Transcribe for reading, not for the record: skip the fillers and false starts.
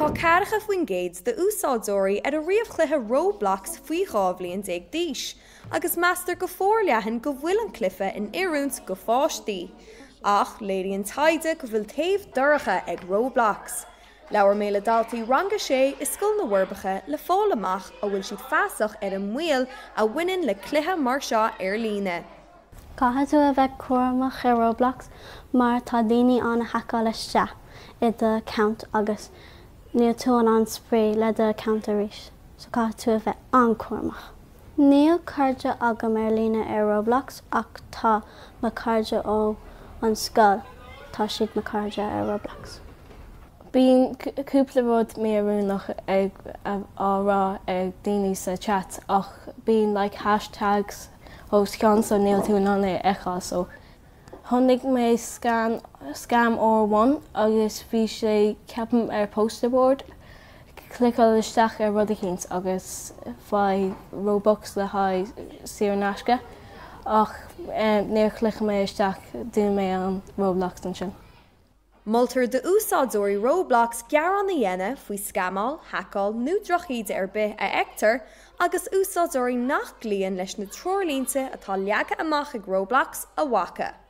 Tá 40% d'úsáideoirí ar an ríomhchluiche Roblox faoi 12 bhliain d'aois, agus meastar go forleathan go bhfuil an cluiche in oiriúint do pháistí. Ach léiríonn taighde go bhfuil taobh dorcha ag Roblox. Labhair mé le daltaí rang a sé i Scoil na bhForbacha le fáil amach an bhfuil siad feasach ar an mbaol a bhaineann le cluiche mar seo ar líne. Caithfidh tú a bheith cúramach ar Roblox mar tá daoine ann a haiceáil isteach i do account agus níl tú in ann spraoi le do account arís so caithfidh tú a bheith an-cúramach. Níl cairde agam ar líne ar Roblox ach tá mo cairde ó an scoil, tá siad mo cairde ar Roblox. Bíonn cúpla rud mí-oiriúnach ag á rá ag daoine sa chat ach bíonn like hashtags os cionn so níl tú in ann é a fheiceáil so chonaic mé scan scam R1 agus bhí sé ceapaim ar poster board cliceáil isteach ar rud eicínt agus faigh Robux le haghaidh saor in aisce ach níor chlic mé isteach dún mé an Roblox ansin. Moltar d'úsáideoirí Roblox gearán a dhéanamh faoi scamáil, haiceáil nó drochíde ar bith a fheictear agus úsáideoirí nach gcloíonn leis na treoirlínte atá leagtha amach ag Roblox a bhacadh.